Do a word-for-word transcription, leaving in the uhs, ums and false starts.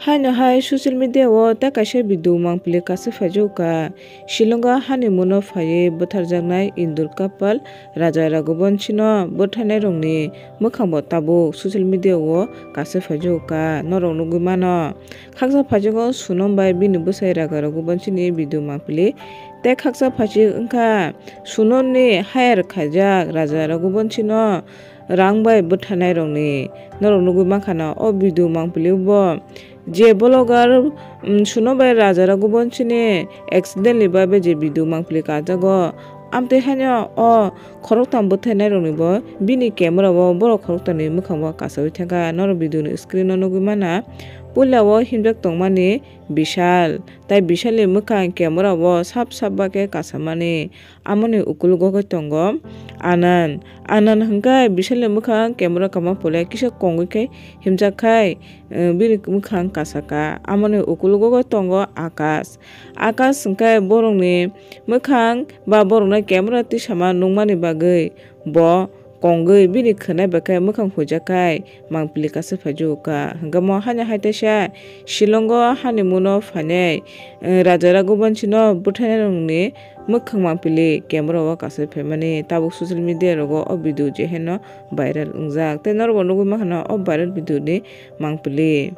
Haino hai social media o tei kaisa video mangpili kasu phaijago ka. Shillongo hani muno phaiwi bwtharjaknai Indur Kapal Raja Raghuvanshi no bwthainairokni mwkhangbo tabuk social media o kasu phaijago ka, norok nugwi mano. Khaksa phaijago Sonam bai bini bwsai Raja Raghuvanshi ni video mangpili. Tei khaksa phaijak wngkha Sonam ni hire khaijak Raja Raghuvanshi no rang bai bwtharnairokni. Norok nugwi mankha na o video mangpili bo je vlogger, um, Sonam bai Raja Raghuvanshi ni accidentally bai bai je video mangpili kajago. Amtwi haino o khoroktham bwtharnairokni bo bini camera o borok khoroktham ni mwkhang bo kasawi thangkha. Norok video ni screen o nugwi mana puila o himjak tongmani Bishal. Tai Bishalni mwkhang camera o sap sap ba khe kasamani. Amoni ukulugo khe tongo Anand. Anand hwnkhe Bishalni mwkhang camera kama pole kisa kongwi khe himjak khai, eh, bini mwkhang kasaka. Amoni ukulugo khe tongo Akash. Akash hwnkhe borokni mwkhang ba borokni camera tisama nukmani bagwi bo kongwi bini khwnai bai khe mwkhang huijak khai mangpili kasu phaijago ka. Hwnkhe mo haino hai teisa Shillongo hani muno phainai, eh, Raja Raghuvanshi no bwthainairokni mwkhang mangpili camera o kasu phaimani. Tabuk social media rogo o video je haino viral wngjak. Tei norokbo nugwi mankha na o viral video ni mangpili.